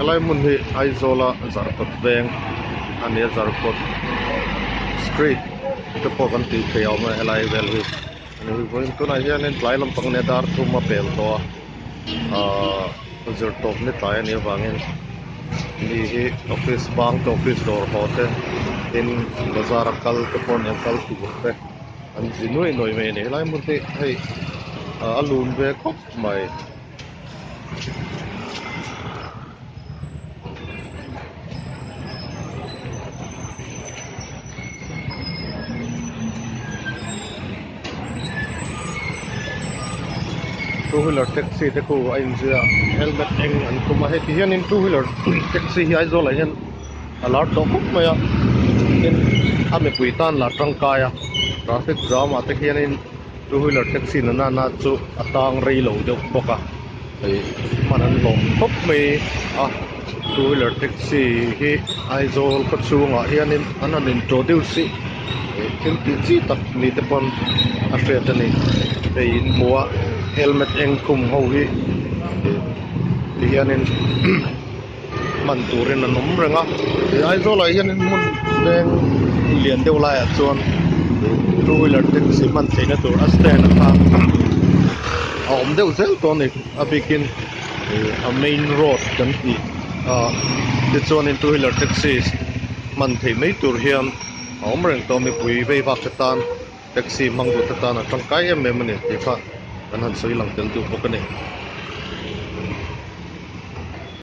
Helai hmun hi Aizawla Zarkawt veng a ni a, Zarkawt street te pawh kan tih theih a awm a helai vel hi a ni. Vawiin tunah hianin tlai lampang nia dar thum a pel tawh a, ahh zirtawp ni tlai a nih avangin mi hi office bang te office dawr haw te tin bazar a kal te pawh nia kal tur te an zi nuai nuai mai a ni. Helai hmun hi hei a lun ve khawp mai. Two wheeler taxi te khu a inzia helmet eng an khum a heti hianin two wheeler taxi hi Aizawl ah hian a lar tawh khawp mai a tin a mipui tan lah tangkai a traffic jam ah te hianin Two wheeler taxi na nana chu a tang rei lo deuh bawk a hei hman an hlawm khawp mai a two wheeler taxi hi Aizawl khaw chhungah hianin an han introduce hi ih thil tih chi tak ni te pawn a hriat a ni hei in hmu a helmet eng khum ho hi ih ti hianin hman turin an awm reng a he Aizawl ah hianin hmun veng lian deuh laiah chuan two wheeler taxi hman theihna tur a stand a kha a awm deuh zel tawh a ni a bikin ih a main road kan tih ah te chuanin two wheeler taxi hman theih mai tur hian a awm reng tawh a mipui vei vak te tan taxi hmang duh te tan a tangkai em em a ni tih kha kan han sawi lang tel duh bawk a ni.